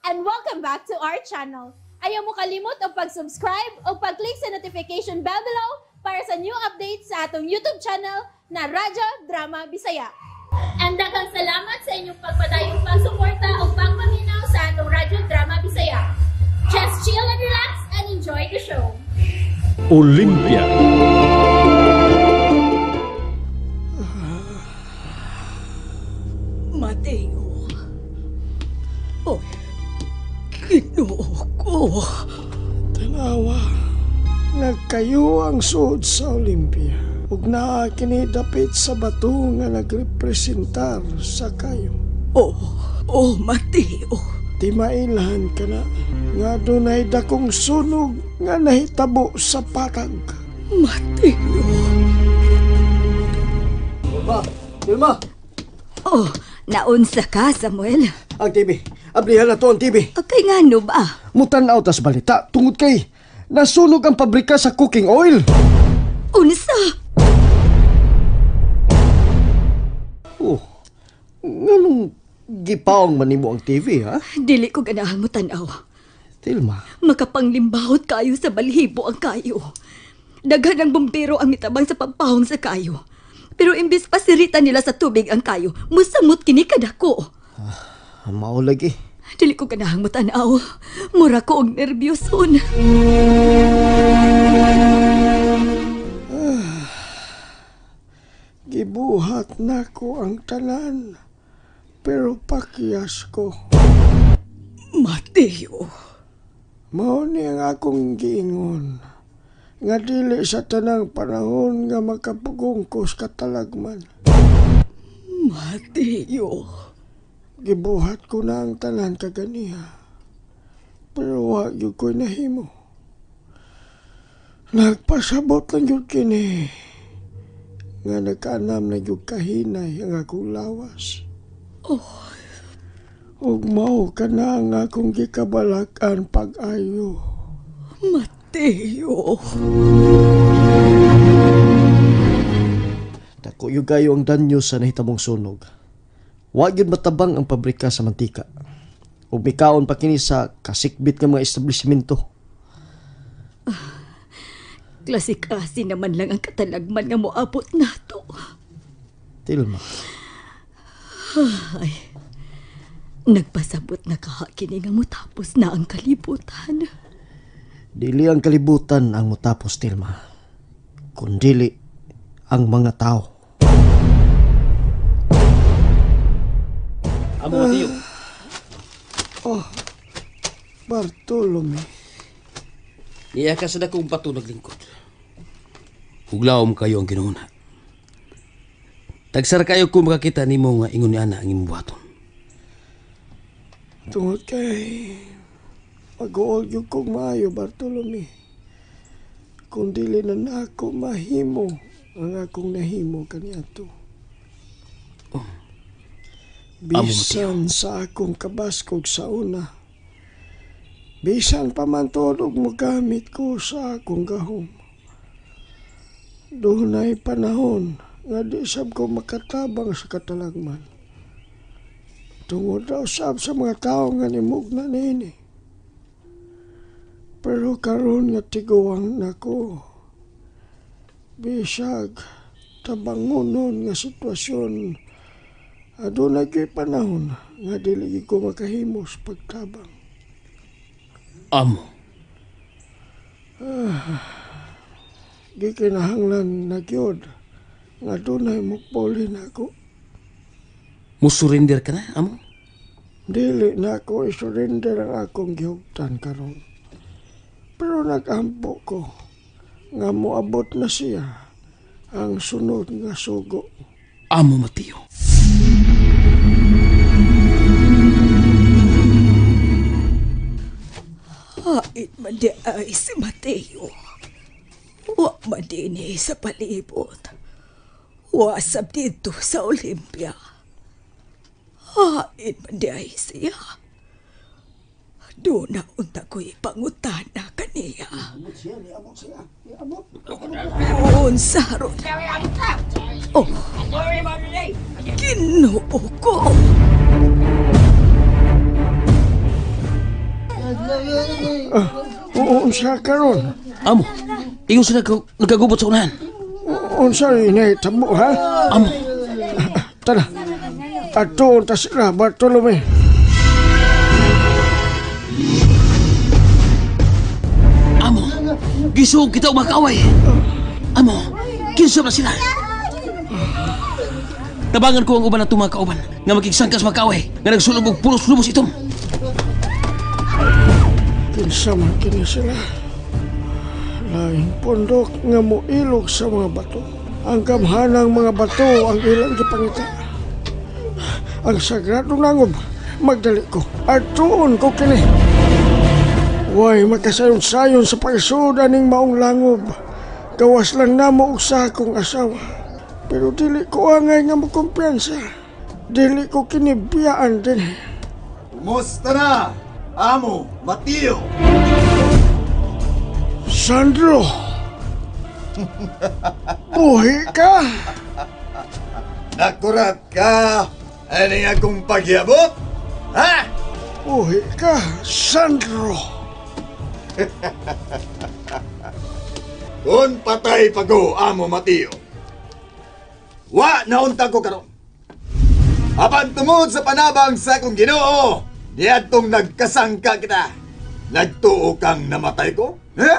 And welcome back to our channel. Ayaw mo kalimot og pag-subscribe o pag-click sa notification bell below para sa new updates sa atong YouTube channel na Radyo Drama Bisaya. And daghang salamat sa inyong pagpadayong pagsuporta o pagpaminaw sa atong Radyo Drama Bisaya. Just chill and relax and enjoy the show. Olympia. Mateo. Oy, Ginoo ko. Tanawa, nagkayo ang suod sa Olympia. Ug naa kini dapit sa bato nga nagrepresentar sa kayo. Oh, oh, Mateo. Di mailhan ka na nga dunay dakong sunog nga nahitabo sa patag. Mateo. Vilma! Vilma! Oh, naunsa ka, Samuel. Ang TV. Ablihan na to ang TV. Kay ngano ba? Mutan-aw tas balita tungod kay nasunog ang pabrika sa cooking oil. Unsa? Oh, nganong gipaong man nimo ang TV, ha? Dili ko ganahan mo tan-aw. Tilma. Makapanglimbahot kayo sa balhibo ang kayo. Daghan ang bumbero ang mitabang sa pagpahong sa kayo. Pero imbis pasirita nila sa tubig ang kayo, musamot kini kadako. Ah, mao lagi. Dili ko ganahang mutanaw. Mura ko og nerbiyoson. Gibuhat nako ang tanan, pero pakyas ko. Mateo. Mao ni ang akong giingon, nga dili sa tanang panahon nga makapugong ko sa katalagman. Mateo. Gibuhat ko na ang tanan kaganiha, pero wa gyud ko'y nahimo. Nagpasabot lang gyud kini nga nagkaanam na gyud kahinay ang akong lawas. Oh. Ug mao ka na ang akong gikabalak-an pag-ayo. Mateo. Dako gyud kayo ang danyo sa nahitabong sunog. Wa gyud matabang ang pabrika sa mantika. Ug mikaon pa kini sa kasikbit nga mga establishmento. Klase-klase naman lang ang katalagman nga moabot nato. Tilma. Ay, nagpasabot na kaha kini nga motapos na ang kalibutan. Dili ang kalibutan ang motapos, Tilma. Kundili ang mga tao. Amo, Mateo. Oh, Bartolome. Niya ka sa dakong bato naglingkod. Huglawom kayo ang ginuuna. Tagsar kayo kung makakita nimo nga ingon ni ana ang imong buhaton. Tungod kay mag-uol gyud kog maayo, Bartolome. Kung dili na nako mahimo ang akong nahimo kaniadto. Oh. Bisan sa akong kabaskog sa una, bisan pa man tuod og mogamit ko sa akong gahom, dunay panahon nga di sab ko makatabang sa katalagman. Tungod daw sab sa mga tawo nga nimugna niini. Pero karon nga tiguang nako, bisag tabangonon nga sitwasyon, adunay gyud panahon nga dili gyud ko makahimos pagtabang. Amo. Gikinahanglan na gyud nga dunay mopuli nako. Musurrender ka na, amo? Dili na ako isurrender ang akong gihugtan karon. Pero nag-ampo ko nga moabot na siya ang sunod nga sugo. Amo, Mateo. Hait man di ay si Mateo. Wa man din sa palibot. Wa sab dito sa Olympia. Hait man di ay siya. Doon na unta ko'y pangutana kaniya. Unsa ron? Oh, Ginoo ko! Unsa karon? Amo, ingon sila nagkagubot sa unahan. Unsa inahitabo, ha? Amo. Tara, adtuon ta sila, Bartolome. Amo, gisuog kita og makaaway. Amo, kinsa na sila? Tabangan ko ang uban atong mga kauban nga makigsangkas makaaway nga nagsulob og pulos lubos itom. Kinsa man kini sila? Laing pundok nga moilog sa mga bato. Ang gamhanang mga bato ang ilang gipangita. Ang sagradong langob, magdali ko. Adtuon ko kini. Way makasayon-sayon sa pagsuod aning maong langob. Gawas lang namo og sa akong asawa. Pero dili ko angay nga mokumpiyansa. Dili ko kinibiyaan din. Kumusta na, Amo Mateo? Sandro! Buhi ka! Nakurat ka! Ani akong pagyabot? Ha? Buhi ka, Sandro! Kung patay pa ko, Amo Mateo, wa naunta ko karon. Apan tungod sa panabang sa akong Ginoo, niadtong nagkasangka kita. Nagtuo kang namatay ko? Ha?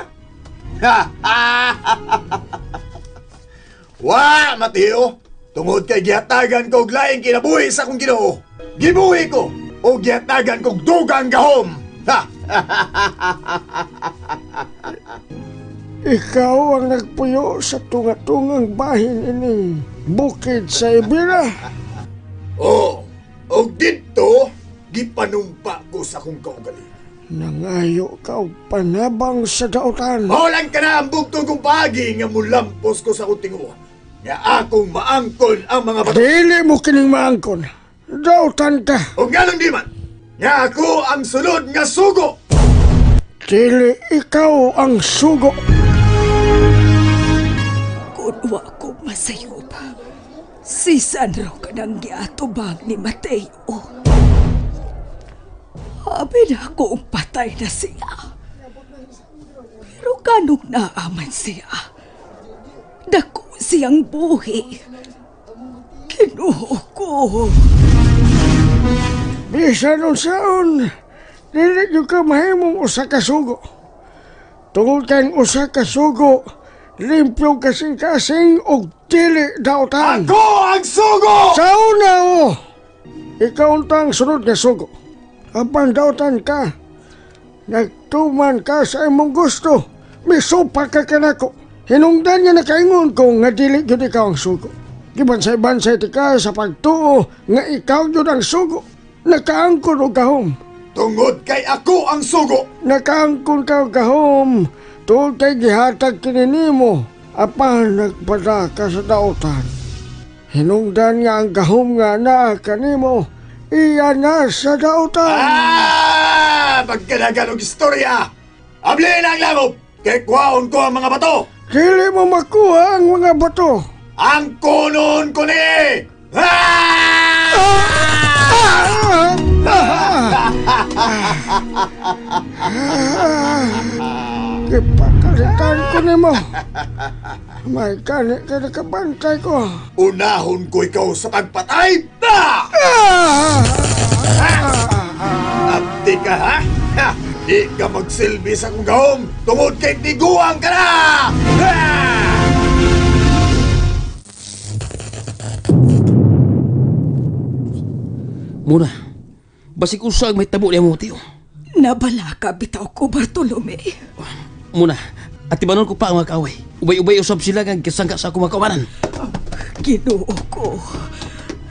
Wa, Mateo! Tungod kay gihatagan ko og laing kinabuhi sa akong Ginoo. Gibuhi ko o gihatagan kog dugang gahom. Ha! Ikaw ang nagpuyo sa tunga-tungang bahin ining bukid sa Ibira. Oo, og didto gipanumpa ko sa akong kaugalingon. Nangayo ka og panabang sa dautan. Maulan ka na ang bugtong kong paagi nga mulampos ko sa akong tinguha. Nga akong maangkon ang mga bato. Dili mo kining maangkon. Dautan ka. O nganong di man, nga ako ang sulod nga sugo. Dili ikaw ang sugo. Kung wa ko masayop, si Sandro ka nang giatubang ni Mateo. Abi na akong patay na siya. Pero kanong naaman siya? Dako siyang buhi. Kinuho ko. Bisan unsaon, dili gyud ka mahimong usa ka sugo. Tungod kang usa ka sugo, limpyo kasing-kasing og dili dautan. Ako ang sugo! Sa una o! Ikaw untang sunod nga sugo. Apan dautan ka. Nagtuman ka sa imong gusto. Misupa ka kanako. Hinungdan nga nakaingon ko nga dili gyud ikaw ang sugo. Gibansay-bansay ti ka sa pagtuo nga ikaw gyud ang sugo. Nakaangkon og gahom. Tungod kay ako ang sugo. Nakaangkon ka og gahom. Tungod kay gihatag kini nimo. Apan nagpada ka sa dautan. Hinungdan nga ang gahom nga naa kanimo. Iya na sa dautan. Ah! Pagkadagan og istorya! Abli na ang langob! Kay kuhaon ko ang mga bato! Dili mo makuha ang mga bato! Ang kunon ko ni! Ah! Ipakalitan ko nimo. May gani ka nakabantay ko. Unahon ko ikaw sa pagpatay! Abdi ka, ha? Ha? Di ka magsilbi sa akong gahom tungod kay tiguang ka na! Muna, basig usa ang may tabo niya mo, Tio. Nabalaka bitaw ko, Bartolome. Muna, at tibanon ko pa ang mga kaaway. Ubay-ubay usab sila nga gisangka sa akong mga kaubanan. Ginoo ko.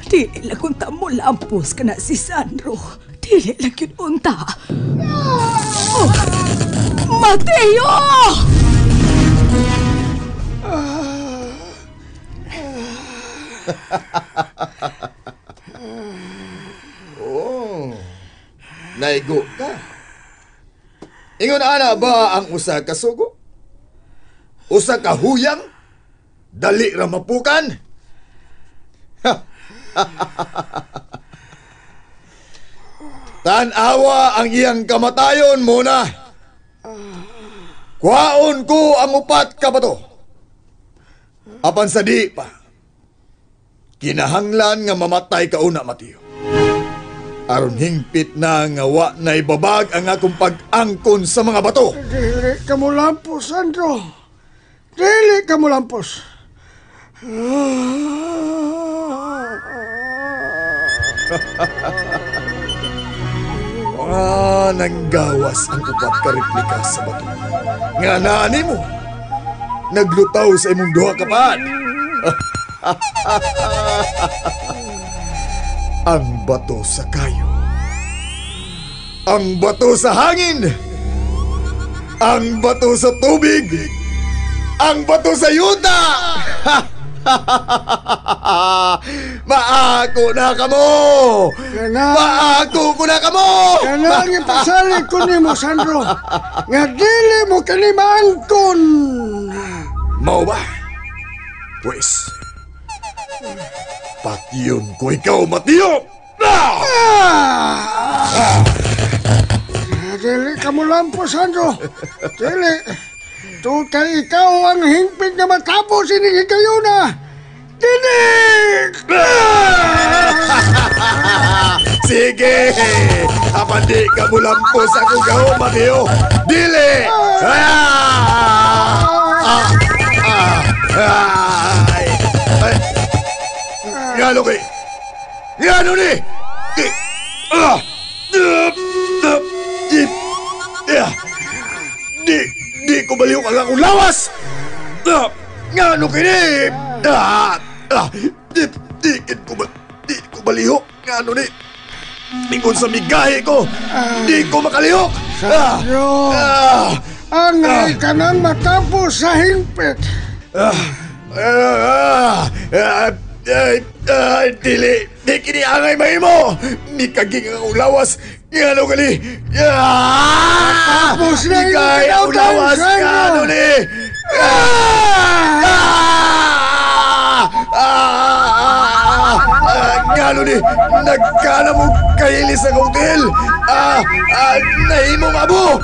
Dili lang unta mo lampos ka na si Sandro. Dili lang yun unta. Oh, Mateo! Oh, naigo ka. Ingon ana ba ang usa ka sugo? Usa ka huyang? Dali ra mapukan? Tan-awa ang iyang kamatayon muna. Kuhaon ko ang upat ka bato. Apan sa di pa, kinahanglan nga mamatay ka una, Mateo. Aron hingpit na nga wa na ibabag ang akong pag-angkon sa mga bato. Dili ka mo lampos, Sandro. Dili ka mo lampos. Mga nanggawas ang upat ka replika sa bato. Nga naani mo, naglutaw sa imong duha ka paan. Ang bato sa kayo, ang bato sa hangin, ang bato sa tubig, ang bato sa yuta. Maako na kamo! Maako ko na kamo! Kanang ipasalig ko nimo, Sandro, nga dili mo kini maangkon. Mao ba? Pwes, patyon ko ikaw, Mateo! Dili ka mo lampo, Sandro. Dili. Tukay ikaw ang hingpit na matapos ining higayuna. Dili! Sige! Apan di ka mo lampos akong gahom, Mateo! Dili! Ay! Ay! Ngano kay? Ngano ni? Di ko balihok ang akong lawas! Ngano kini? Di ko balihok. Ngano ni? Ingon sa migahe ko, di ko makalihok! Sandro! Angay ka nang matapos sa hingpit! Dili! Di kini angay mahimo! Mikaging ang akong lawas! Ngano gali? Tapos na Mikay ang lawas! Ngano ni? Ngano ni? Nagkala mo kailis ang hotel! Nahimong abo!